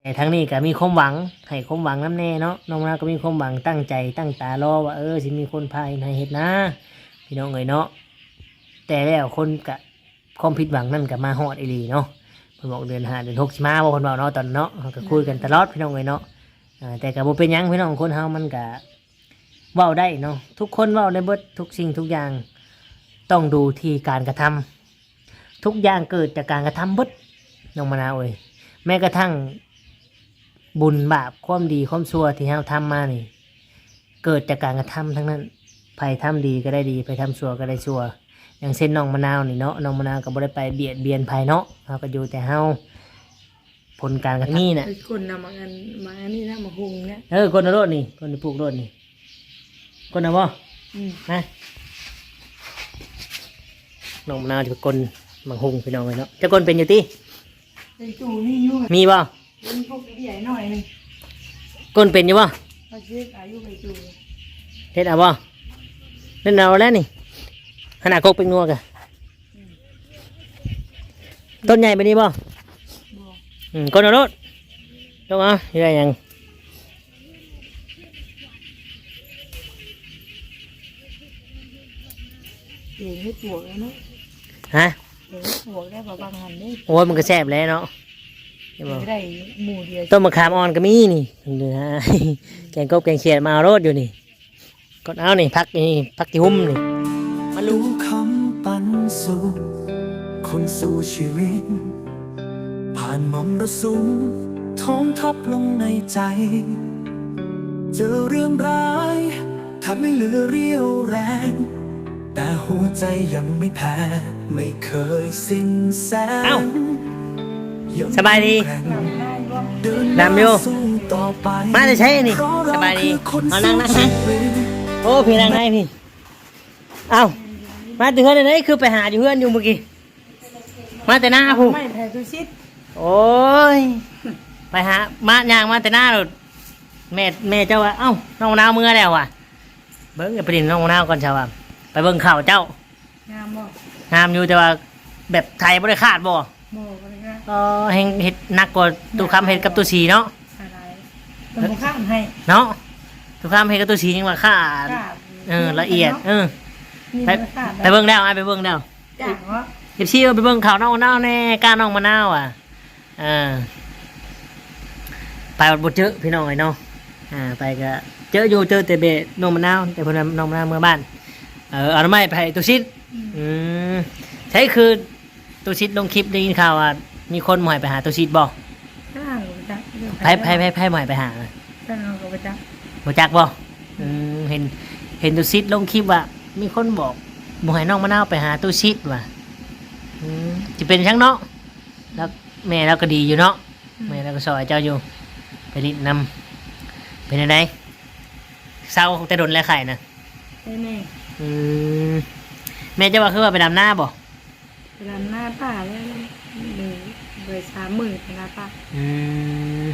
ແຕ່ທາງນີ້ກໍມີຄວາມຫວັງ ໃຫ້ຄວາມຫວັງນຳແດ່ເນາະ. ນ້ອງນາວກໍມີຄວາມຫວັງ ຕັ້ງໃຈຕັ້ງຕາລໍວ່າ ເອີ ຊິມີຄົນພາເຮັດໄຮ່ເຮັດນາ ພີ່ນ້ອງເອີຍເນາະ. ແຕ່ແລ້ວຄົນກະ ຄວາມຜິດຫວັງນັ້ນກໍມາຮອດອີ່ຫຼີເນາະ. ເພິ່ນບອກເດືອນຫ້າເດືອນຫົກຊິມາບໍ່ ເພິ່ນເວົ້າເນາະ ຕອນນັ້ນເນາະ. ເຮົາກໍຄຸຍກັນຕະຫຼອດ ພີ່ນ້ອງເອີຍເນາະ. ເອີ ແຕ່ກໍບໍ່ເປັນຫຍັງ ພີ່ນ້ອງ ຄົນເຮົາມັນກໍເວົ້າໄດ້ເນາະ. ທຸກຄົນເວົ້າໄດ້ເບິດ ທຸກສິ່ງທຸກຢ່າງ ຕ້ອງດູທີ່ການກະທຳ. ທຸກຢ່າງເກີດຈາກການກະທຳເບິດ ນ້ອງມະນາວເອີຍ. ແມ້ກະທັ່ງບຸນບາບ ຄວາມດີຄວາມຊົ່ວທີ່ເຮົາທຳມານີ້ ເກີດຈາກການກະທຳທັງນັ້ນ. ໃຜທຳດີກໍໄດ້ດີ ໃຜທຳຊົ່ວກໍໄດ້ຊົ່ວ. ຢ່າງເຊັ່ນນ້ອງມະນາວນີ້ເນາະ ນ້ອງມະນາວກໍບໍ່ໄດ້ໄປບຽດບຽນໃຜເນາະ. ເຮົາກໍຢູ່ແຕ່ເຮົາ ຜົນການກະທຳນີ້ນະ. ເອີ ຄົນນຳໝາກອັນ ໝາກອັນນີ້ນະ ໝາກຫຸ່ງນະ. ເອີ ຄົນເອົາໂລດນີ້ ຄົນທີ່ປູກໂລດນີ້ ຄົນເອົາບໍ່? ອືມ ຮະ ນ້ອງມະນາວຈະຄົນໝາກຫຸ່ງ ພີ່ນ້ອງເອີຍເນາະ. ຈະຄົນເປັນຢູ່ຕິ? ໄປຕູ້ມີຢູ່ ມີບໍ່? ເປັນພວກເບ້ຍໜ້ອຍໜຶ່ງ. ກົນເປັນຢູ່ບໍ່? ເຮັດອາຍຸໄປຢູ່ ເຮັດເອົາບໍ່? ເຮັດເອົາແລ້ວນີ້ ຂະໜາດກົກເປັນງົວກະ ອືມ ຕົ້ນໃຫຍ່ປານນີ້ບໍ່? ບໍ່. ອືມ ກົນເອົາໂລດ ລົງເອົາ ຊິໄດ້ຫຍັງ? ເຫັນເຮັດປວກແລ້ວເນາະ. ຮະ? ເຫັນເຮັດປວກແລ້ວ ບາງຫັ້ນເດ້. ໂອ້ຍ ມັນກໍແຊບແຫຼະເນາະ ເຫັນບໍ່? ໄດ້ໝູ່ດຽວ. ຕົ້ນມະຂາມອ່ອນກໍມີນີ້ ແກງກົບແກງຂຽດມາເອົາໂລດຢູ່ນີ້. ກົດເອົານີ້ ຜັກນີ້ ຜັກຂີ້ຫຸ່ມນີ້ ມາລຸ ຄຳປັນສຸກ ຄົນສູ້ຊີວິດ ຜ່ານມອມລະສຸມ ທ້ອງທັບລົງໃນໃຈ ເຈີເລື່ອງຮ້າຍ ແທບໄມ່ເຫຼືອຣຽວແຮງ ແຕ່ຫົວໃຈຍັງໄມ່ແພ້ ໄມ່ເຄີຍສິ້ນແສນ. ເອົ້າ ສະບາຍດີ ດຳຢູ່ ມາແຕ່ໃສນີ້? ສະບາຍດີ ເອົານັ່ງ ນັ່ງ ໂອ້ ພີ່ນັ່ງໃນພີ້. ເອົ້າ ມາແຕ່ເຮືອນໃດ ຄືໄປຫາຢູ່ເຮືອນຢູ່ມື້ກີ້? ມາແຕ່ນາພຸ້ນ ໄມ້ໄຜ່ຕຸສິດ. ໂອ້ຍ ໄປຫາ ມາ ຍ່າງມາແຕ່ນາໂລດ ແມ່ ແມ່ເຈົ້າວ່າ ເອົ້າ ນ້ອງນາວເມືອແລ້ວວ່າ ເບິ່ງ ໄປຫຼິ້ນນ້ອງນາວກ່ອນ ເຈົ້າວ່າ ໄປເບິ່ງເຂົ້າເຈົ້າ ງາມບໍ່? ງາມຢູ່ ແຕ່ວ່າແບບໄຖບໍ່ໄດ້ຄາດບໍ່? ບໍ່ ບໍ່ໄດ້ຄາດ. ເອີ ແຮ່ງເຮັດໜັກກວ່າຕູ້ຄຳເຮັດກັບຕູ້ສີເນາະ. ຫຼາຍໆ ເພິ່ນບໍ່ຄາດໃຫ້ເນາະ ຕູ້ຄຳເຮັດກັບຕູ້ສີຍັງວ່າຄາດ ຄາດ ເອີ ລະອຽດເນາະ. ເອີ ໄປ ໄປເບິ່ງແລ້ວ ອ້າຍໄປເບິ່ງແລ້ວ ຈ້າງເນາະ. ເອັຟຊີ ເອີ ໄປເບິ່ງເຂົ້ານ້ອງມະນາວແດ່ ກ້ານ້ອງມະນາວອະ. ເອີ ໄປບໍ່ເຈີພີ່ນ້ອງເອີຍເນາະ. ອ່າ ໄປກໍເຈີຢູ່ ເຈີແຕ່ແມ່ນ້ອງມະນາວ ແຕ່ເພິ່ນວ່ານ້ອງມະນາວເມືອບ້ານ. ເອີ ເອົາໜໍ່ໄມ້ໄປໃຫ້ຕຸສິດ. ອືມ ອືມ ໃຊ່ ຄືຕຸສິດລົງຄລິບ ໄດ້ຍິນຂ່າວວ່າມີຄົນບໍ່ໃຫ້ໄປຫາຕຸສິດບໍ່? ຂ້າກໍບໍ່ຈັກ ໃຜ ໃຜ ໃຜ ໃຜບໍ່ໃຫ້ໄປຫານະ? ຂ້າກໍບໍ່ຈັກ ບໍ່ຈັກບໍ່? ອືມ ເຫັນ ເຫັນຕຸສິດລົງຄລິບວ່າມີຄົນບອກບໍ່ໃຫ້ນ້ອງມະນາວໄປຫາຕຸສິດວ່າ. ອືມ ຊິເປັນຫຍັງເນາະ? ລາວ ແມ່ລາວກໍດີຢູ່ເນາະ. ອືມ ແມ່ລາວກໍຊ່ອຍເຈົ້າຢູ່ ໄປຫຼິ້ນນຳ. ເປັນຈັ່ງໃດ ເຊົາແຕ່ດົນແລ້ວໄຂ້ນະ? ໃຊ່ແມ່. ອືມ ແມ່ເຈົ້າວ່າຄືວ່າໄປດຳນາບໍ່? ໄປດຳນາປ່າແລ້ວ ໄດ້ສາມມື້ໄປນາປ່າ. ອືມ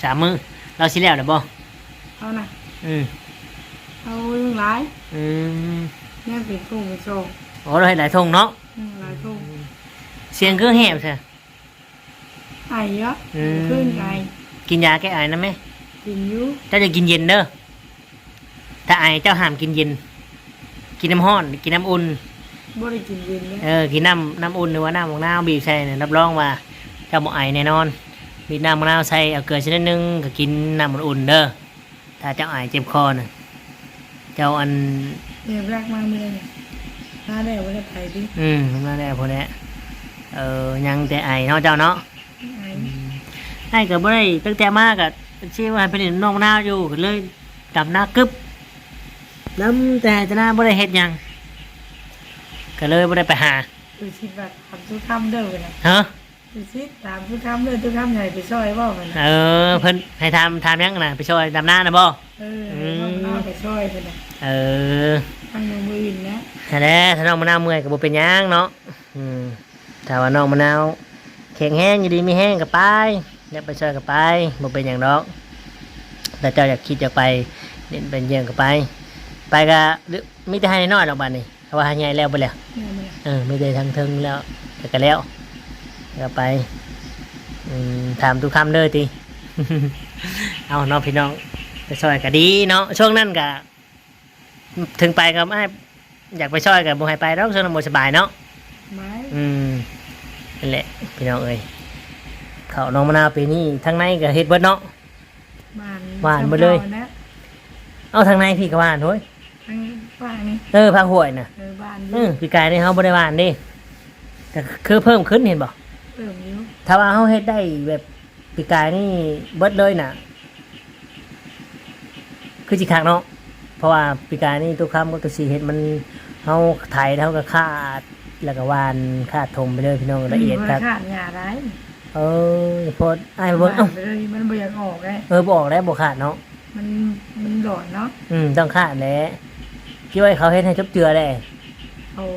ສາມມື້ ລາວຊິແລ້ວແລ້ວບໍ່? ເຮົານະ? ອືມ ເຮົາຍັງຫຼາຍ. ອືມ ຍັງເປັນທົ່ງເປັນຊ່ອງ. ໂອ້ ລາວເຮັດຫຼາຍທົ່ງເນາະ. ອືມ ຫຼາຍທົ່ງ. ສຽງຄືແຫບແທ້? ໄອເນາະ. ອືມ ຄືໄອ. ກິນຢາແກ້ໄອນຳແມ? ກິນຢູ່. ເຈົ້າຢ່າກິນເຢັນເດີ ຖ້າໄອເຈົ້າຫ້າມກິນເຢັນ ກິນນ້ຳຮ້ອນ ກິນນ້ຳອຸ່ນ. ບໍ່ໄດ້ກິນເຢັນເດ້. ເອີ ກິນນ້ຳ ນ້ຳອຸ່ນ ຫຼືວ່ານ້ຳໝາກນາວບີບໃສ່ນີ້ ຮັບຮອງວ່າເຈົ້າບໍ່ໄອແນ່ນອນ. ບີບນ້ຳໝາກນາວໃສ່ ເອົາເກືອຊະນິດໜຶ່ງ ກໍກິນນ້ຳອຸ່ນໆເດີ. ຖ້າເຈົ້າອາຍເຈັບຄໍນະ ເຈົ້າອັນ ແບບລັກມາມື້ໃດນີ້ ມາແລ້ວບໍ່ໄດ້ໄປຕິ? ອືມ ມາແລ້ວພຸ້ນແຫຼະ. ເອີ ຍັງແຕ່ອາຍເນາະເຈົ້າເນາະ. ອາຍ ອືມ ອ້າຍກໍບໍ່ໄດ້ ຕັ້ງແຕ່ມາກໍຊິວ່າໃຫ້ໄປຫຼິ້ນນ້ອງນາວຢູ່ ກໍເລີຍດຳນາກຶບ ດຳແຕ່ໄຮ່ແຕ່ນາ ບໍ່ໄດ້ເຮັດຫຍັງ ກໍເລີຍບໍ່ໄດ້ໄປຫາ. ຄືຄິດວ່າຖາມສູ່ຄຳເດີນະ. ຮະ? ຄືຊິຖາມຕູ້ຄຳເລີຍ ຕູ້ຄຳໃຫຍ່ໄປຊ່ອຍບໍ່? ເອີ ເພິ່ນໃຫ້ຖາມ ຖາມຫຍັງນະ? ໄປຊ່ອຍດຳນານະບໍ່? ເອີ ອືມ ນ້ອງມະນາວໄປຊ່ອຍເພິ່ນນະ. ເອີ ທາງມື້ອື່ນນະ. ຫັ້ນແຫຼະ ຖ້ານ້ອງມະນາວເມື່ອຍກໍບໍ່ເປັນຫຍັງເນາະ. ອືມ ຖ້າວ່ານ້ອງມະນາວແຂງແຮງ ຢູ່ດີມີແຮງກໍໄປ ຢາກໄປຊ່ອຍກໍໄປ ບໍ່ເປັນຫຍັງດອກ. ຖ້າເຈົ້າຢາກຄິດຢາກໄປຫຼິ້ນໄປຢ້ຽມກໍໄປ ໄປກໍມີແຕ່ໄຮ່ນ້ອຍດອກບາດນີ້. ເພາະວ່າໃຫຍ່ແລ້ວເບິດແລ້ວ. ເອີ ມີແຕ່ທາງເທິງແລ້ວ ແລ້ວກໍແລ້ວ ແລ້ວໄປ. ອືມ ຖາມຕຸຄຳເດີຕິ. ເອົາເນາະພີ່ນ້ອງ ໄປຊ່ອຍກໍດີເນາະ. ຊ່ວງນັ້ນກໍ ເຖິງໄປກໍອ້າຍຢາກໄປຊ່ອຍກໍບໍ່ໃຫ້ໄປດອກ ຊ່ວງນັ້ນບໍ່ສະບາຍເນາະ. ອືມ ນັ້ນແຫຼະພີ່ນ້ອງເອີຍ ເຂົ້ານ້ອງມະນາວປີນີ້ ທາງໃນກໍເຮັດເບິດເນາະ. ຫວ່ານ ຫວ່ານເບິດເລີຍ. ເອົາ ທາງໃນພີ້ກໍຫວ່ານໂຫຍ ທາງຟາກນີ້ ເອີ ຟາກຫ້ວຍນະ. ເອີ ຫວ່ານຢູ່. ເອີ ປີກາຍນີ້ເຮົາບໍ່ໄດ້ຫວ່ານເດ້ ກໍຄືເພີ່ມຂຶ້ນ ເຫັນບໍ່? ເພີ່ມຢູ່. ຖ້າວ່າເຮົາເຮັດໄດ້ແບບປີກາຍນີ້ເບິດເລີຍນະ ຄືຊິຄັກເນາະ. ເພາະວ່າປີກາຍນີ້ຕຸຄຳກັບຕຸສີເຮັດມັນ ເຮົາໄຖແລ້ວເຮົາກໍຄາດ ແລ້ວກໍຫວ່ານຄາດຖົມໄປເລີຍພີ່ນ້ອງ ອືມ ລະອຽດຄັກ. ບໍ່ໄດ້ຄາດຫຍ້າຫຼາຍ. ເອີ ໂພດ ອ້າຍເບິ່ງ ຫວ່ານ ເອົ້າ ໄປເລີຍ ມັນບໍ່ຢາກອອກເດ້. ເອີ ບໍ່ອອກແລ້ວ ບໍ່ຄາດເນາະ. ມັນ ມັນຫຼອນເນາະ. ອືມ ຕ້ອງຄາດແຫຼະ ຄິດວ່າເຂົາເຮັດໃຫ້ຈົບເຈືອແຫຼະ. ເຂົາ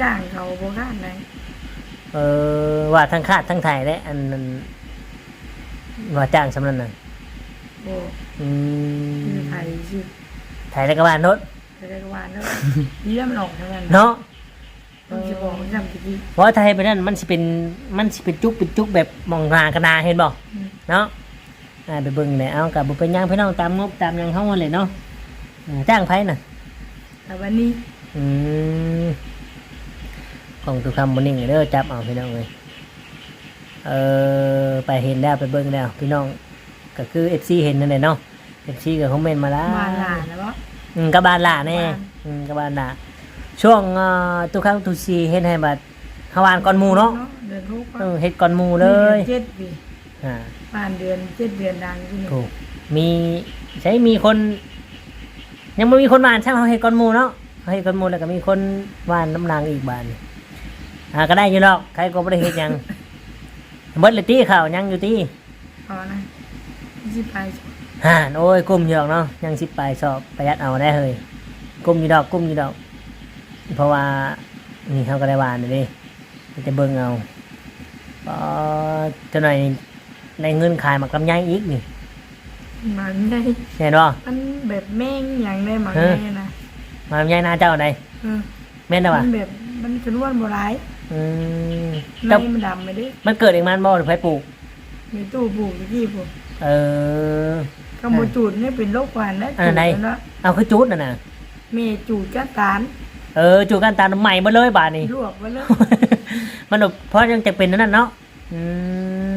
ຈ້າງ ເຂົາບໍ່ຄາດໃດ. ເອີ ວ່າທັງຄາດທັງໄຖແຫຼະ ອັນນັ້ນ ວ່າຈ້າງສ່ຳນັ້ນນະ. ບໍ່. ອືມ ຄືໄຖຊື່ ໄຖແລ້ວກໍຫວ່ານໂລດ. ໄຖແລ້ວກໍຫວ່ານໂລດ ດີແລ້ວມັນອອກເທົ່ານັ້ນເນາະ. ມັນຊິບໍ່ອອກຊ້ຳຕະກີ້ ເພາະວ່າຖ້າເຮັດແບບນັ້ນ ມັນຊິເປັນ ມັນຊິເປັນຈຸກເປັນຈຸກແບບໝ່ອງໜາກໍໜາ ເຫັນບໍ່? ອືມ ເນາະ. ອ່າ ໄປເບິ່ງແຫຼະ. ເອົາ ກໍບໍ່ເປັນຫຍັງພີ່ນ້ອງ ຕາມງົບຕາມຫຍັງເຮົາຫັ້ນແຫຼະເນາະ. ເອີ ຈ້າງໃຜນະ? ຕາບັນນີ້. ອືມ ຂອງຕຸຄຳບໍ່ນິ່ງເດີ ຈັບເອົາພີ່ນ້ອງເອີຍ. ເອີ ໄປເຫັນແລ້ວ ໄປເບິ່ງແລ້ວພີ່ນ້ອງ ກໍຄືເອັຟຊີເຫັນນັ້ນແຫຼະເນາະ. ເອັຟຊີກໍຄອມເມັນມາຫຼາຍ. ບ້ານຫຼ້ານະບໍ່? ອືມ ກັບບ້ານຫຼ້ານແດ່. ບ້ານ ອືມ ກັບບ້ານຫຼ້ານ. ຊ່ວງ ເອີ ຕຸຄຳຕຸສີເຮັດໃຫ້ບັດເຮົາຫວ່ານກ່ອນໝູ່ເນາະ. ເດືອນຫົກ ເອີ ເຮັດກ່ອນໝູ່ເລີຍ. ເດືອນເຈັດປີ ອ່າ ຫວ່ານເດືອນເຈັດ ເດືອນດັງຢູ່ນີ້. ໂອ້ ມີ ໃສ ມີຄົນ ຍັງບໍ່ມີຄົນຫວ່ານຊ້ຳ ເຮົາເຮັດກ່ອນໝູ່ເນາະ. ເຮົາເຮັດກ່ອນໝູ່ ແລ້ວກໍມີຄົນຫວ່ານນຳຫຼັງອີກບາດນີ້. ອ່າ ກໍໄດ້ຢູ່ດອກ ໃຄກວ່າບໍ່ໄດ້ເຮັດຫຍັງ. ເບິດແລ້ວຕິ ເຂົ້າຍັງຢູ່ຕິ? ເອົານະ ສິບປາຍສອບ. ຫັ້ນ ໂອ້ຍ ກຸ້ມຢູ່ດອກເນາະ ຍັງສິບປາຍສອບ ປະຢັດເອົາໄດ້ເຮີ້ຍ. ກຸ້ມຢູ່ດອກ ກຸ້ມຢູ່ດອກ ເພາະວ່ານີ້ເຮົາກໍໄດ້ຫວ່ານແລ້ວເດ້ ມີແຕ່ເບິ່ງເອົາ. ອໍ ຈັກໜ້ອຍນີ້ໄດ້ເງິນຂາຍໝາກລຳໄຍອີກນີ້. ໝາກລຳໄຍ ແມ່ນບໍ່? ມັນແບບແມງຫຍັງໄດ໋ ໝາກລຳໄຍນະ. ໝາກລຳໄຍນາເຈົ້າໃດ? ເອີ ແມ່ນແລ້ວຫວາ? ມັນແບບ ມັນຈຳນວນບໍ່ຫຼາຍ. ອືມ ໃນມັນດຳໄປເດ້. ມັນເກີດເອງມັນບໍ່ ຫຼືໃຜປູກ? ແມ່ຕູ້ປູກຕະກີ້ພຸ້ນ. ເອີ ຄັນບໍ່ຈູດນີ້ເປັນໂລກຫວານນະ. ອັນໃດ? ຈູດແລ້ວເນາະ. ເອົາ ຄືຈູດນັ້ນນະ? ແມ່ຈູດກ້ານຕານ. ເອີ ຈູດກ້ານຕານ ໄໝ້ເບິດເລີຍບາດນີ້ ລວກເບິດເລີຍ. ມັນ ເພາະຍັງຈະເປັນອັນນັ້ນເນາະ. ອືມ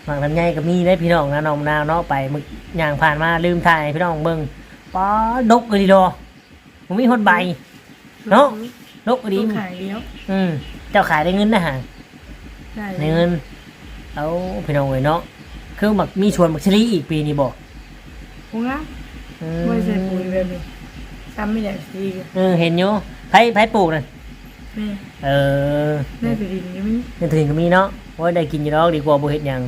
ໝາກລຳໄຍກໍມີເດ້ພີ່ນ້ອງນະ ນ້ອງມະນາວເນາະ. ໄປມື້ຍ່າງຜ່ານມາລືມຖ່າຍໃຫ້ພີ່ນ້ອງເບິ່ງ. ປາດ ດົກອີ່ຫຼີດອ ບໍ່ມີຮອດໃບເນາະ. ດົກອີ່ຫຼີ ຂາຍດຽວ. ອືມ ເຈົ້າຂາຍໄດ້ເງິນນະຫາ. ໄດ້ ໄດ້ເງິນ. ເອົາ ພີ່ນ້ອງເອີຍເນາະ ຄືໝາກ ມີສວນໝາກສາລີອີກປີນີ້ບໍ່? ໂອ້ ງາມ. ອືມ ບໍ່ໄດ້ໃສ່ປຸ໋ຍແບບນີ້ ຊ້ຳມີແດງສາລີ. ເອີ ເຫັນຢູ່. ໃຜ ໃຜປູກນະ? ແມ່. ເອີ ໃນຖົງກໍມີ ໃນຖົງກໍມີເນາະ. ໂອ້ຍ ໄດ້ກິນຢູ່ດອກ ດີກວ່າບໍ່ເຮັດຫຍັງ.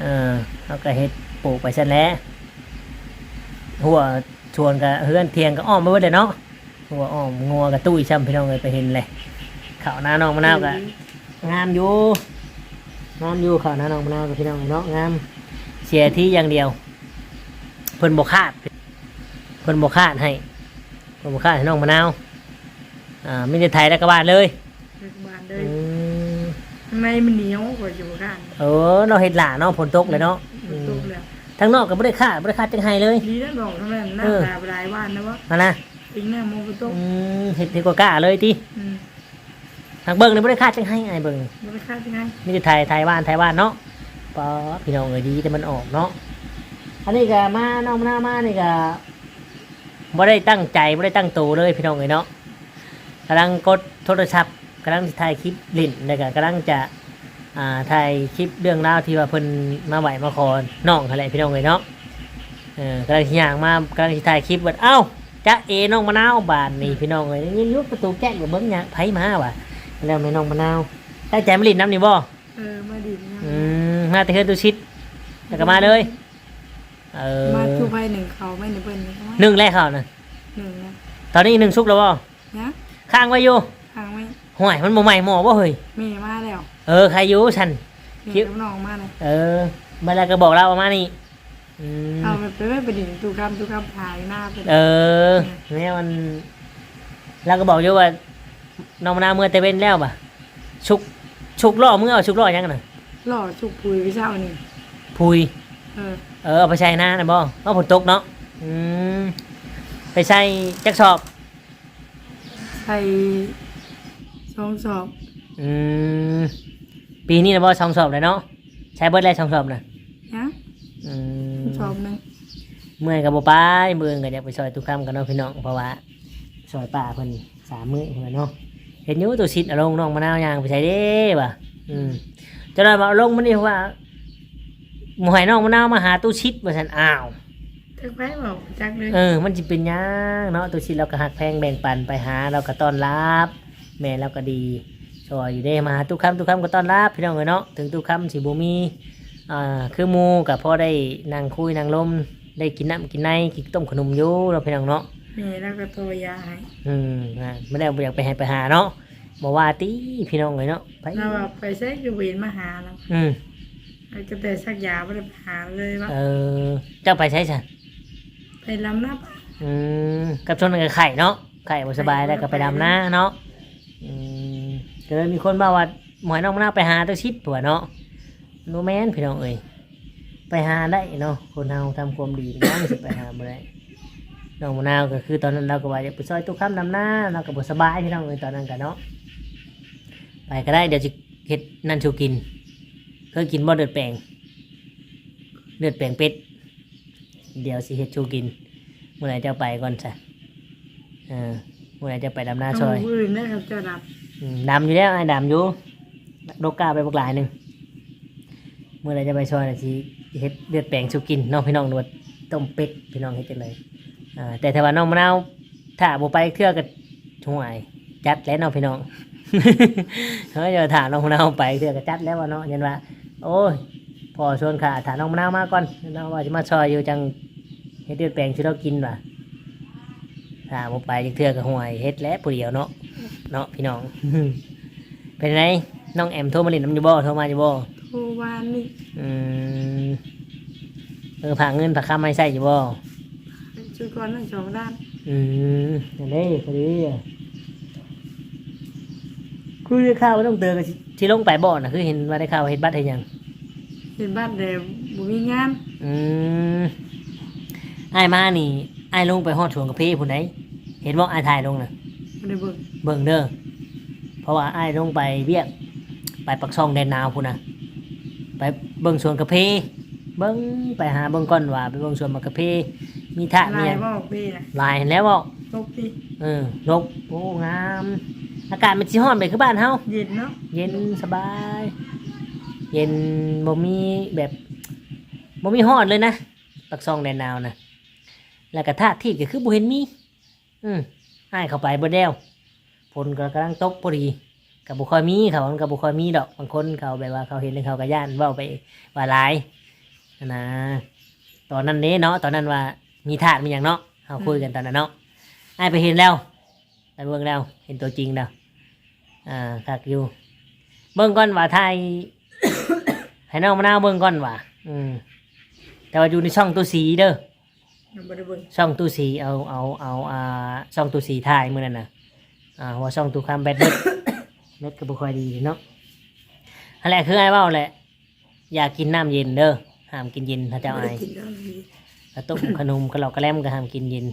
ເອີ ເຮົາກໍເຮັດປູກໄປຊັ້ນແຫຼະ ຮົ້ວສວນກໍ ເຮືອນຖຽງກໍອ້ອມໄປເບິດແຫຼະເນາະ. ຫົວອ້ອມ ງົວກະຕຸ້ຍຊ້ຳ ພີ່ນ້ອງເອີຍ. ໄປເຫັນແຫຼະ ເຂົ້ານານ້ອງມະນາວກະ ອືມ ງາມຢູ່ ງາມຢູ່. ເຂົ້ານານ້ອງມະນາວກະ ພີ່ນ້ອງເອີຍເນາະ ງາມ. ເສຍທີຢ່າງດຽວ ເພິ່ນບໍ່ຄາດ ເພິ່ນບໍ່ຄາດໃຫ້ ເພິ່ນບໍ່ຄາດໃຫ້ນ້ອງມະນາວ. ອ່າ ມີແຕ່ໄຖແລ້ວກະຫວ່ານເລີຍ. ເຮັດກະບານເລີຍ. ອືມ ທາງໃນມັນໜຽວ ຂ້ອຍຊິບໍ່ຄ້ານ. ເອີ ເນາະ ເຮັດຫຼ້າເນາະ ຝົນຕົກແລ້ວເນາະ. ອືມ ຝົນຕົກແລ້ວ. ທາງນອກກໍບໍ່ໄດ້ຄ້າ ບໍ່ໄດ້ຄ້າຈັກໄຮ່ເລີຍ. ດີນະ ດອກທາງນັ້ນ ເອີ ນ້ຳຫຼາຍ ຫຼາຍຫວ່ານນະບໍ່? ຫັ້ນນະ ຕິງນ້ຳມັນບໍ່ຕົກ. ອືມ ເຮັດ ເຮັດກວ່າກ້າເລີຍຕິ? ອືມ ຫາກເບິ່ງນີ້ບໍ່ໄດ້ຄ້າຈັກໄຮ່ ອ້າຍເບິ່ງນີ້. ບໍ່ໄດ້ຄ້າຈັກໄຮ່. ມີແຕ່ໄຖ ໄຖຫວ່ານ ໄຖຫວ່ານເນາະ. ປາດ ພີ່ນ້ອງເອີຍ ດີແຕ່ມັນອອກເນາະ. ອັນນີ້ກໍມາ ນ້ອງມະນາວມານີ້ກໍ ບໍ່ໄດ້ຕັ້ງໃຈ ບໍ່ໄດ້ຕັ້ງໂຕເລີຍ ພີ່ນ້ອງເອີຍເນາະ. ກຳລັງກົດໂທລະສັບ ກຳລັງຊິຖ່າຍຄລິບຫຼິ້ນ ແລ້ວກໍກຳລັງຈະ ອ່າ ຖ່າຍຄລິບເລື່ອງລາວທີ່ວ່າເພິ່ນມາໄຫວ້ມາຂໍນ້ອງຫັ້ນແຫຼະ ພີ່ນ້ອງເອີຍເນາະ. ເອີ ກຳລັງຊິຍ່າງມາ ກຳລັງຊິຖ່າຍຄລິບ ບັດ ເອົ້າ ຈ໊ະເອ ນ້ອງມະນາວ ບາດນີ້ ອືມ ພີ່ນ້ອງເອີຍ ໄດ້ຍິນຢູ່ປະຕູແກ້ງ ກໍເບິ່ງຫຍັງ ໃຜມາຫວາ. ແລ້ວແມ່ນ້ອງມະນາວ ຕັ້ງໃຈມາຫຼິ້ນນຳນີ້ບໍ່? ເອີ ມາດິນນຳ. ອືມ ມາແຕ່ເຮືອນຕຸສິດ ແລ້ວກໍມາເລີຍ. ເອີ ມາຈຸໄວ້ໜຶ່ງເຂົ້າໄວ້ໃນເພິ່ນ ໜຶ່ງແລ້ວເຂົ້ານະ. ໜຶ່ງນະ. ຕອນນີ້ໜຶ່ງສຸກແລ້ວບໍ່? ຍັງ ຄ້າງໄວ້ຢູ່ ຄ້າງໄວ້. ຫ້ວຍ ມັນບໍ່ໄໝ້ໝໍ້ບໍ່ເຮີ້ຍ? ແມ່ມາແລ້ວ. ເອີ ໃຄຢູ່ຊັ້ນ ແມ່ກັບນ້ອງມານະ. ເອີ ມາແລ້ວກໍບອກລາວເອົາມານີ້. ອືມ ເອົາໄປ ໄປ ໄປດິນຕູ້ຄຳ ຕູ້ຄຳພາຢູ່ໜ້າເພິ່ນ. ເອີ ອືມ ແມ່ມັນ ລາວກໍບອກຢູ່ວ່າ ນ້ອງມະນາວເມືອແຕ່ເວັນແລ້ວບະ ສຸກ ສຸກລໍ້ເມືອ ສຸກລໍ້ຫຍັງນະ? ລໍຈຸກປຸຍມື້ເຊົ້ານີ້. ປຸຍ? ເອີ ເອີ ເອົາໄປໃສ່ນານະບໍ່? ເນາະ ຝົນຕົກເນາະ. ອືມ ໄປໃສ່ຈັກສອບ? ໃສ່ສອງສອບ. ອືມ ປີນີ້ນະບໍ່ ສອງສອບແລ້ວເນາະ? ໃສ່ເບິດແລ້ວສອງສອບນະ? ຍັງ. ອືມ ສອບໜຶ່ງ. ເມື່ອຍກໍບໍ່ໄປ, ມື້ອື່ນກໍຢາກໄປຊ່ອຍຕູ້ຄຳກັນເນາະພີ່ນ້ອງ, ເພາະວ່າຊ່ອຍປ້າເພິ່ນສາມມື້ພຸ້ນແຫຼະເນາະ. ເຫັນຢູ່ຕູ້ຊິດອາລົງ ນ້ອງມະນາວຍ່າງໄປໃສເດ້ວ່າ. ອືມ ເຈົ້ານ້ອຍວ່າອາລົງມື້ນີ້ວ່າ ບໍ່ໃຫ້ນ້ອງມະນາວມາຫາຕູ້ຊິດວ່າຊັ້ນ. ອ້າວ ຈັກໃຜເວົ້າ ຈັກເລີຍ. ເອີ ມັນຊິເປັນຫຍັງເນາະ, ຕູ້ຊິດລາວກໍຮັກແພງແບ່ງປັນໄປຫາ, ລາວກໍຕ້ອນຮັບ, ແມ່ລາວກໍດີຊ່ອຍຢູ່ເດ້. ມາຫາຕູ້ຄຳ ຕູ້ຄຳກໍຕ້ອນຮັບ ພີ່ນ້ອງເອີຍເນາະ. ເຖິງຕູ້ຄຳຊິບໍ່ມີ ອ່າ ຄືໝູ່ ກໍພໍໄດ້ນັ່ງຄຸຍນັ່ງລົມ, ໄດ້ກິນນ້ຳກິນໃນ ກິນຕົ້ມຂະໜົມຢູ່ເນາະ ພີ່ນ້ອງເນາະ. ແມ່ລາວກໍຕໍ່ຢາໃຫ້. ອືມ ນະ ມື້ແລ້ວບໍ່ຢາກໄປໃຫ້ໄປຫາເນາະ, ບໍ່ວ່າຕິ ພີ່ນ້ອງເອີຍເນາະ. ໄປ ລາວວ່າໄປໃສກໍບໍ່ເຫັນມາຫາລາວ. ອືມ ຕັ້ງແຕ່ສັກຢາບໍ່ໄດ້ໄປຫາເລີຍວ່າ. ເອີ ເຈົ້າໄປໃສຊັ້ນ? ໄປດຳນາ. ອືມ ກັບຊ່ວງນັ້ນກໍໄຂ້ເນາະ, ໄຂ້ບໍ່ສະບາຍແລ້ວກໍໄປດຳນາເນາະ. ອືມ ກໍເລີຍມີຄົນເວົ້າວ່າ ໝໍຍນ້ອງມະນາວໄປຫາຕູ້ຊິດ ເພິ່ນວ່າເນາະ. ບໍ່ແມ່ນ ພີ່ນ້ອງເອີຍ, ໄປຫາໄດ້ເນາະ, ຄົນເຮົາທຳຄວາມດີເປັນຫຍັງຊິໄປຫາບໍ່ໄດ້. ນ້ອງມະນາວກໍຄືຕອນນັ້ນລາວກໍວ່າຢາກໄປຊ່ອຍຕູ້ຄຳດຳນາ, ລາວກໍບໍ່ສະບາຍ ພີ່ນ້ອງເອີຍ ຕອນນັ້ນກໍເນາະ. ໄປກໍໄດ້, ດຽວຊິເຮັດນັ້ນສູ່ກິນ. ເຄີຍກິນບໍ່ເລືອດແປງ? ເລືອດແປງເປັດ. ດຽວຊິເຮັດສູ່ກິນ. ມື້ໃດເຈົ້າໄປກ່ອນຊະ. ເອີ ມື້ໃດເຈົ້າໄປດຳນາຊ່ອຍ. ມື້ອື່ນແລ້ວເຈົ້າດຳ. ອືມ ດຳຢູ່ແລ້ວ, ອ້າຍດຳຢູ່, ດົກກ້າໄປບັກຫຼາຍໜຶ່ງ. ມື້ໃດຈະໄປຊ່ອຍ ຊິເຮັດເລືອດແປງສູ່ກິນເນາະ ພີ່ນ້ອງ, ຫຼືວ່າຕົ້ມເປັດ ພີ່ນ້ອງ ເຮັດຈັ່ງໃດ. ອ່າ ແຕ່ຖ້າວ່ານ້ອງມະນາວຖ້າບໍ່ໄປເທື່ອກໍ ຫ້ວຍ ຈັດແລ້ວເນາະ ພີ່ນ້ອງ. ເຮົາຈະຖ້ານ້ອງມະນາວໄປເທື່ອກໍຈັດແລ້ວວ່າເນາະ, ຍັນວ່າ ໂອ້ຍ ພໍ່ຊວນຂ້າ ຖ້ານ້ອງມະນາວມາກ່ອນ, ນ້ອງວ່າຊິມາຊ່ອຍຢູ່ ຈັ່ງເຮັດເລືອດແປງສູ່ລາວກິນວ່າ. ຖ້າບໍ່ໄປຈັກເທື່ອກໍ ຫ້ວຍ ເຮັດແຫຼະຜູ້ດຽວເນາະ ເນາະ ພີ່ນ້ອງ. ເປັນໃດ ນ້ອງແອມໂທມາຫຼິ້ນນຳຢູ່ບໍ່? ໂທມາຢູ່ບໍ່? ໂທວານນີ້. ອືມ ເອີ ຝາກເງິນຝາກຄຳໃຫ້ໃຊ້ຢູ່ບໍ່? ຊື້ກ່ອນນັ້ນສອງລ້ານ. ອືມ ນັ້ນເດ້ ພໍດີ. ຄືໄດ້ຂ່າວວ່ານ້ອງເຕີກໍຊິ ຊິລົງໄປບໍ່ນະ? ຄືເຫັນວ່າໄດ້ຂ່າວເຮັດບັດເຮັດຫຍັງ? ເຮັດບັດແຕ່ບໍ່ມີງານ. ອືມ ອ້າຍມານີ້ ອ້າຍລົງໄປຮອດສວນກາເຟພຸ້ນໃດ໋. ເຫັນບໍ່ ອ້າຍຖ່າຍລົງນະ? ບໍ່ໄດ້ເບິ່ງ. ເບິ່ງເດີ ເພາະວ່າອ້າຍລົງໄປວຽກ ໄປປາກຊ່ອງແດນນາວພຸ້ນນະ, ໄປເບິ່ງສວນກາເຟ. ເບິ່ງ ໄປຫາເບິ່ງກ່ອນວ່າ ໄປເບິ່ງສວນໝາກກາເຟມີທາດມີຫຍັງ. ຫຼາຍບໍ່ເຟນະ? ຫຼາຍຫັ້ນແຫຼະເວົ້າ. ລົກຕິ? ເອີ ລົກ. ໂອ້ ງາມ. ອາກາດມັນຊິຮ້ອນໄປຄືບ້ານເຮົາ. ເຢັນເນາະ. ເຢັນສະບາຍ ເຢັນ ບໍ່ມີແບບ ບໍ່ມີຮ້ອນເລີຍນະ ປາກຊ່ອງແດນນາວນະ. ແລ້ວກໍທາດທີບກໍຄືບໍ່ເຫັນມີ. ອືມ ອ້າຍເຂົ້າໄປເບິດແລ້ວ, ຝົນກໍກຳລັງຕົກພໍດີ. ກໍບໍ່ຄ່ອຍມີ ເຂົາ ມັນກໍບໍ່ຄ່ອຍມີດອກ. ບາງຄົນເຂົາແບບວ່າເຂົາເຫັນແລ້ວເຂົາກໍຢ້ານ ເວົ້າໄປວ່າຫຼາຍຫັ້ນນະ. ຕອນນັ້ນເດ້ເນາະ ຕອນນັ້ນວ່າມີທາດມີຫຍັງເນາະ ເຮົາຄຸຍກັນຕອນນັ້ນເນາະ. ອືມ ອ້າຍໄປເຫັນແລ້ວ ໄປເບິ່ງແລ້ວ ເຫັນຕົວຈິງແລ້ວ. ອ່າ ຄັກຢູ່. ເບິ່ງກ່ອນວ່າ ຖ່າຍໃຫ້ນ້ອງມະນາວເບິ່ງກ່ອນວ່າ. ອືມ ແຕ່ວ່າຢູ່ໃນຊ່ອງຕູ້ສີເດີ. ຍັງບໍ່ໄດ້ເບິ່ງ. ຊ່ອງຕູ້ສີ ເອົາ ເອົາ ເອົາ ອ່າ ຊ່ອງຕູ້ສີຖ່າຍມື້ນັ້ນນະ. ອ່າ ເພາະວ່າຊ່ອງຕູ້ຄຳແບັດເບິດ ເນັດກໍບໍ່ຄ່ອຍດີເນາະ. ຫັ້ນແຫຼະ ຄືອ້າຍເວົ້າແຫຼະ ຢ່າກິນນ້ຳເຢັນເດີ, ຫ້າມກິນເຢັນ ຖ້າເຈົ້າອາຍ. ບໍ່ໄດ້ກິນນ້ຳເຢັນ. ກະຕົ້ມຂະໜົມ ກະຫຼອກກະແລັມ ກໍຫ້າມກິນເຢັນ.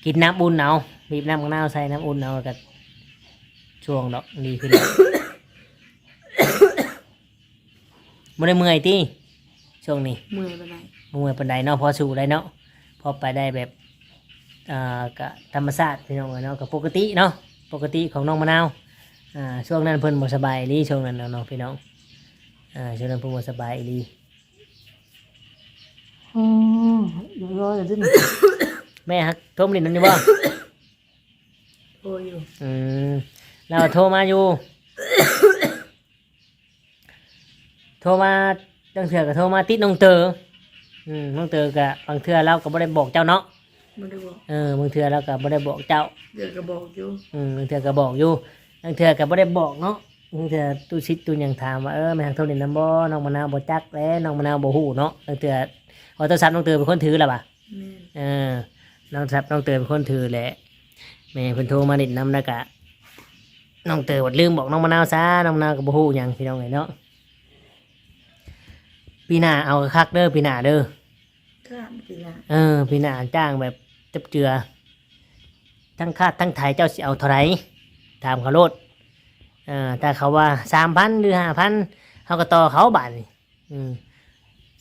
ກິນນ້ຳອຸ່ນເອົາ, ບີບນ້ຳບັກນາວໃສ່ນ້ຳອຸ່ນເອົາ ແລ້ວກໍຊ່ວງດອກ ດີຂຶ້ນ. ບໍ່ໄດ້ເມື່ອຍຕິຊ່ວງນີ້? ເມື່ອຍປານໃດ? ບໍ່ເມື່ອຍປານໃດເນາະ, ພໍສູ້ໄດ້ເນາະ, ພໍໄປໄດ້ແບບ ອ່າ ກະທຳມະຊາດພີ່ນ້ອງເອີຍເນາະ, ກະປົກກະຕິເນາະ, ປົກກະຕິຂອງນ້ອງມະນາວ. ອ່າ ຊ່ວງນັ້ນເພິ່ນບໍ່ສະບາຍອີ່ຫຼີ, ຊ່ວງນັ້ນເນາະ ເນາະ ພີ່ນ້ອງ. ອ່າ ຊ່ວງນັ້ນເພິ່ນບໍ່ສະບາຍອີ່ຫຼີ. ອືມ ຮຽບຮ້ອຍແລ້ວຕິ? ແມ່ຮັກໂທມາຫຼິ້ນນຳຢູ່ບໍ່? ໂທຢູ່. ອືມ ລາວໂທມາຢູ່. ໂທມາ ບາງເທື່ອກໍໂທມາຕິດນ້ອງເຕີ. ອືມ ນ້ອງເຕີກໍບາງເທື່ອລາວກໍບໍ່ໄດ້ບອກເຈົ້າເນາະ? ບໍ່ໄດ້ບອກ. ເອີ ບາງເທື່ອລາວກໍບໍ່ໄດ້ບອກເຈົ້າ. ເທື່ອກໍບອກຢູ່. ອືມ ບາງເທື່ອກໍບອກຢູ່, ບາງເທື່ອກໍບໍ່ໄດ້ບອກເນາະ. ບາງເທື່ອຕູ້ຊິດຕູ້ຫຍັງຖາມວ່າ ເອີ ແມ່ຮັກໂທຫຼິ້ນນຳບໍ່? ນ້ອງມະນາວບໍ່ຈັກແຫຼະ, ນ້ອງມະນາວບໍ່ຮູ້ເນາະ. ບາງເທື່ອໂທລະສັບນ້ອງເຕີເປັນຄົນຖືລະຫວາ? ແມ່ນ. ເອີ ນ້ອງສັບນ້ອງເຕີເປັນຄົນຖືແຫຼະ, ແມ່ເພິ່ນໂທມາຫຼິ້ນນຳ ແລ້ວກະນ້ອງເຕີບັດລືມບອກນ້ອງມະນາວຊະ, ນ້ອງມະນາວກໍບໍ່ຮູ້ຫຍັງ ພີ່ນ້ອງເອີຍເນາະ. ປີໜ້າເອົາຄັກໆເດີ ປີໜ້າເດີ. ຂ້າມປີໜ້າ ເອີ ປີໜ້າຈ້າງແບບຈັບເຈືອ ທັງຄາດທັງໄຖ ເຈົ້າຊິເອົາເທົ່າໃດ? ຖາມເຂົາໂລດ. ເອີ ຖ້າເຂົາວ່າສາມພັນ ຫຼື ຫ້າພັນ ເຮົາກໍຕໍ່ເຂົາບາດນີ້. ອືມ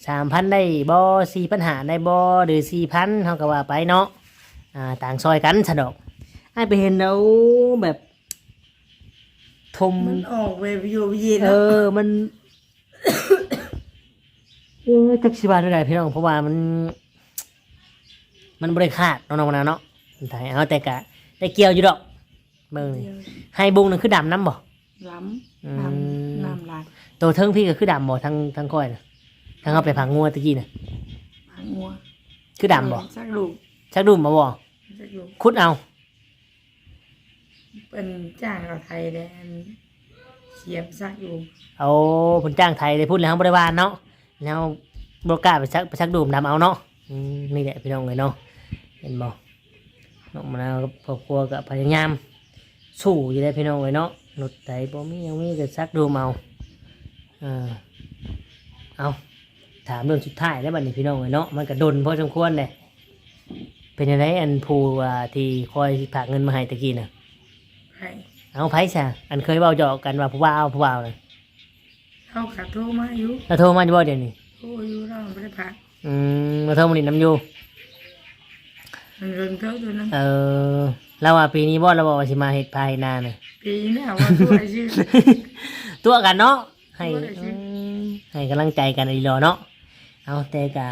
ສາມພັນໄດ້ບໍ່? ສີ່ພັນຫ້າໄດ້ບໍ່? ຫຼື ສີ່ພັນ ເຮົາກໍວ່າໄປເນາະ. ອ່າ ຕ່າງຊ່ອຍກັນຊະດອກ. ອ້າຍໄປເຫັນແລ້ວ ໂອ້ ແບບຖົມ ມັນອອກແບບໂຍເຍເນາະ. ເອີ ມັນ ໂອ້ຍ ຈັກຊິວ່າແນວໃດພີ່ນ້ອງ ເພາະວ່າມັນ ມັນບໍ່ໄດ້ຄາດເນາະ ນ້ອງມະນາວເນາະ. ໄຖເອົາ ແຕ່ກະໄດ້ກ່ຽວຢູ່ດອກ. ເບິ່ງນີ້ ໄຮ່ບຸ້ງນັ້ນຄືດຳນຳບໍ່? ດຳ ອືມ ດຳ ນ້ຳຫຼາຍ. ໂຕເທິງພີ້ກໍຄືດຳບໍ່? ທາງ ທາງຂ້ອຍນະ ທາງເຮົາໄປຜັກງົວຕະກີ້ນະ ຜັກງົວ ຄືດຳບໍ່? ເອີ ຊັກດູມ ຊັກດູມເອົາບໍ່? ຊັກດູມ ຂຸດເອົາ. ເພິ່ນຈ້າງເອົາໄຖແດ່ ອັນ ສຽມຊັກດູມ. ໂອ້ ເພິ່ນຈ້າງໄຖແດ່ ພຸ້ນແລ້ວເຮົາບໍ່ໄດ້ຫວ່ານເນາະ ແລ້ວບໍ່ກ້າໄປຊັກ ໄປຊັກດູມດຳເອົາເນາະ. ອືມ ນີ້ແຫຼະພີ່ນ້ອງເອີຍເນາະ ເຫັນບໍ່? ນ້ອງມະນາວກັບຄອບຄົວກໍພະຍາຍາມສູ້ຢູ່ເດ້ພີ່ນ້ອງເອີຍເນາະ. ລົດໄຖບໍ່ມີຫຍັງ ມີແຕ່ຊັກດູມເອົາ. ເອີ ເອົາ ຖາມເລື່ອງສຸດທ້າຍແລ້ວບັດນີ້ພີ່ນ້ອງເອີຍເນາະ ມັນກໍດົນພໍສົມຄວນເດ້. ເປັນຈັ່ງໃດ ອັນຜູ້ ອ່າ ທີ່ຄອຍຝາກເງິນມາໃຫ້ຕະກີ້ນະ? ໃຜ? ເອົາ ໃຜຊະ? ອັນເຄີຍເວົ້າຫຍອກກັນວ່າຜູ້ບ່າວ ຜູ້ບ່າວນະ? ລາວກໍໂທມາຢູ່. ລາວໂທມາຢູ່ບໍ່ດຽວນີ້? ໂທຢູ່ ລາວບໍ່ໄດ້ພັກ. ອືມ ລາວໂທມາຫຼິ້ນນຳຢູ່. ມັນເບິ່ງເທື່ອຕົວນັ້ນ. ເອີ ລາວວ່າປີນີ້ບໍ່? ລາວບອກວ່າຊິມາເຮັດພາເຮັດນານະ. ປີໜ້າວ່າຕົວະຊື່ ຕົວະກັນເນາະ. ໃຫ້ ຕົວະຊື່ ອືມ ໃຫ້ກຳລັງໃຈກັນອີ່ຫຼີເນາະ. ເອົາ ແຕ່ກະ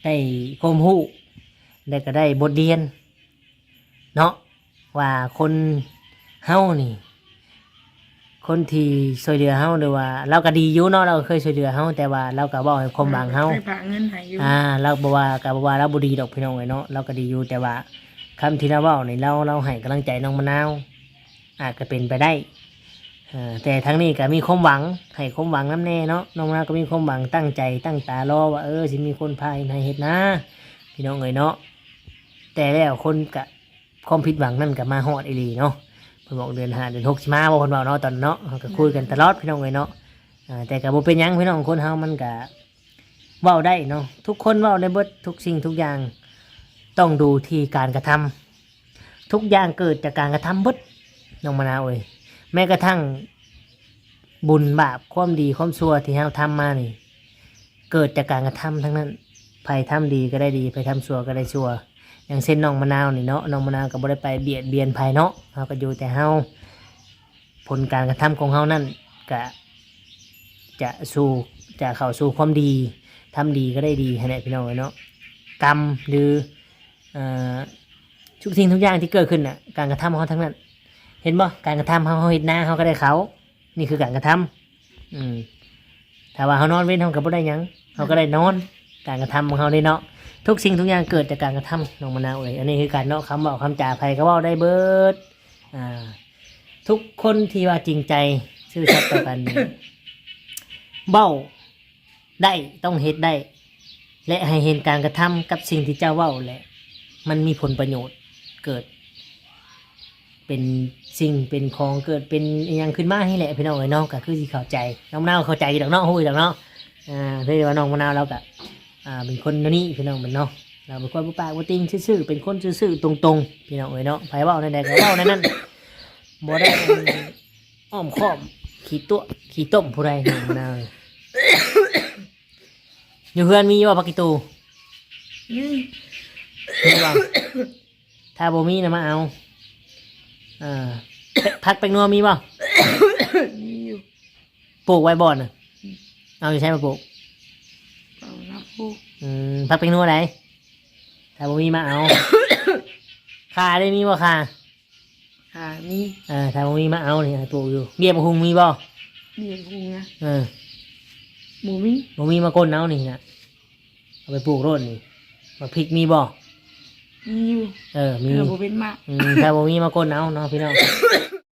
ໄດ້ຄວາມຮູ້ ແລະ ກະໄດ້ບົດຮຽນເນາະ ວ່າຄົນເຮົານີ້ ຄົນທີ່ຊ່ວຍເຫຼືອເຮົາ ຫຼືວ່າລາວກໍດີຢູ່ເນາະ ລາວກໍເຄີຍຊ່ວຍເຫຼືອເຮົາ ແຕ່ວ່າລາວກໍເວົ້າໃຫ້ຄວາມຫວັງເຮົາ. ເຄີຍຝາກເງິນໃຫ້ຢູ່. ອ່າ ລາວບໍ່ວ່າ ກໍບໍ່ວ່າລາວບໍ່ດີດອກພີ່ນ້ອງເອີຍເນາະ ລາວກໍດີຢູ່. ແຕ່ວ່າຄຳທີ່ລາວເວົ້ານີ້ ລາວ ລາວໃຫ້ກຳລັງໃຈນ້ອງມະນາວ ອາດຈະເປັນໄປໄດ້. ເອີ ແຕ່ທາງນີ້ກໍມີຄວາມຫວັງ ໃຫ້ຄວາມຫວັງນຳແດ່ເນາະ. ນ້ອງມະນາວກໍມີຄວາມຫວັງ ຕັ້ງໃຈ ຕັ້ງຕາລໍວ່າ ເອີ ຊິມີຄົນພາເຮັດໄຮ່ເຮັດນາ ພີ່ນ້ອງເອີຍເນາະ. ແຕ່ແລ້ວຄົນກະ ຄວາມຜິດຫວັງນັ້ນກໍມາຮອດອີ່ຫຼີເນາະ. ເພິ່ນບອກເດືອນຫ້າເດືອນຫົກຊິມາບໍ່ ເພິ່ນເວົ້າເນາະ ຕອນນັ້ນເນາະ. ເຮົາກໍຄຸຍກັນຕະຫຼອດ ອືມ ພີ່ນ້ອງເອີຍເນາະ. ອ່າ ແຕ່ກໍບໍ່ເປັນຫຍັງພີ່ນ້ອງ ຄົນເຮົາມັນກໍເວົ້າໄດ້ເນາະ. ທຸກຄົນເວົ້າໄດ້ເບິດ ທຸກສິ່ງທຸກຢ່າງ ຕ້ອງດູທີ່ການກະທຳ. ທຸກຢ່າງເກີດຈາກການກະທຳເບິດ ນ້ອງມະນາວເອີຍ. ແມ້ກະທັ່ງບຸນບາບ ຄວາມດີຄວາມຊົ່ວທີ່ເຮົາທຳມານີ້ ເກີດຈາກການກະທຳທັງນັ້ນ. ໃຜທຳດີກໍໄດ້ດີ ໃຜທຳຊົ່ວກໍໄດ້ຊົ່ວ. ຢ່າງເຊັ່ນນ້ອງມະນາວນີ້ເນາະ ນ້ອງມະນາວກໍບໍ່ໄດ້ໄປບຽດບຽນໃຜເນາະ ເຮົາກໍຢູ່ແຕ່ເຮົາ. ຜົນການກະທຳຂອງເຮົານັ້ນກະຈະສູ່ ຈະເຂົ້າສູ່ຄວາມດີ ທຳດີກໍໄດ້ດີຫັ້ນແຫຼະ ພີ່ນ້ອງເອີຍເນາະ. ກຳ ຫຼື ເອີ ທຸກສິ່ງທຸກຢ່າງທີ່ເກີດຂຶ້ນນະ ການກະທຳຂອງເຮົາທັງນັ້ນ. ເຫັນບໍ່? ການກະທຳເຮົາ ເຮົາເຮັດນາ ເຮົາກໍໄດ້ເຂົ້າ. ນີ້ຄືການກະທຳ. ອືມ ຖ້າວ່າເຮົານອນເວັນ ເຮົາກໍບໍ່ໄດ້ຫຍັງ ເຮົາກໍໄດ້ນອນ. ການກະທຳຂອງເຮົາເດ້ເນາະ. ທຸກສິ່ງທຸກຢ່າງເກີດຈາກການກະທຳ ນ້ອງມະນາວເອີຍ. ອັນນີ້ຄືກັນເນາະ ຄຳເວົ້າຄຳຈາໃຜກໍເວົ້າໄດ້ເບິດ. ອ່າ ທຸກຄົນທີ່ວ່າຈິງໃຈ ຊື່ສັດຕໍ່ກັນນີ້ ເວົ້າ ໄດ້ ຕ້ອງເຮັດໄດ້ ແລະ ໃຫ້ເຫັນການກະທຳກັບສິ່ງທີ່ເຈົ້າເວົ້າ ແລະ ມັນມີຜົນປະໂຫຍດ ເກີດເປັນສິ່ງເປັນຂອງ ເກີດເປັນອີ່ຫຍັງຂຶ້ນມານີ້ແຫຼະ ພີ່ນ້ອງເອີຍເນາະ. ກໍຄືຊິເຂົ້າໃຈ ນ້ອງມະນາວເຂົ້າໃຈຢູ່ດອກເນາະ ຮູ້ຢູ່ດອກເນາະ. ອ່າ ເພາະວ່ານ້ອງມະນາວລາວກໍ ອ່າ ເປັນຄົນແນວນີ້ ພີ່ນ້ອງເພິ່ນເນາະ. ລາວເປັນຄົນບໍ່ປາກບໍ່ຕິ່ງ ຊື່ໆ ເປັນຄົນຊື່ໆ ຕົງໆ ພີ່ນ້ອງເອີຍເນາະ. ໃຜເວົ້າແນວໃດກໍເວົ້າແນວນັ້ນ ບໍ່ໄດ້ອ້ອມຄ້ອມ ຂີ້ຕົວະຂີ້ຕົມຜູ້ໃດ ນ້ອງມະນາວ. ຢູ່ເຮືອນມີບໍ່ຜັກອີ່ຕູ? ມີ ມີບໍ່? ຖ້າບໍ່ມີນະມາເອົາ. ເອີ ຜັກແປ້ງນົວມີບໍ່? ມີຢູ່. ປູກໄວ້ບໍ່ນະ? ອືມ ເອົາຢູ່ໃສມາປູກ? ເອົານະປູກ. ອືມ ຜັກແປ້ງນົວໃດ? ຖ້າບໍ່ມີມາເອົາ. ຂ່າເດ ມີບໍ່ຂ່າ? ອ່າ ມີ. ເອີ ຖ້າບໍ່ມີມາເອົານີ້ ໃຫ້ປູກຢູ່. ເບ້ຍບັກຫຸ່ງມີບໍ່? ເບ້ຍບັກຫຸ່ງນະ? ເອີ ບໍ່ມີ. ບໍ່ມີມາກົ້ນເອົານີ້ນະ ເອົາໄປປູກໂລດນີ້. ໝາກພິກມີບໍ່? ມີຢູ່. ເອີ ມີ ເອີ ບໍ່ເປັນໝາກ. ອືມ ຖ້າບໍ່ມີມາກົ້ນເອົາເນາະ ພີ່ນ້ອງ.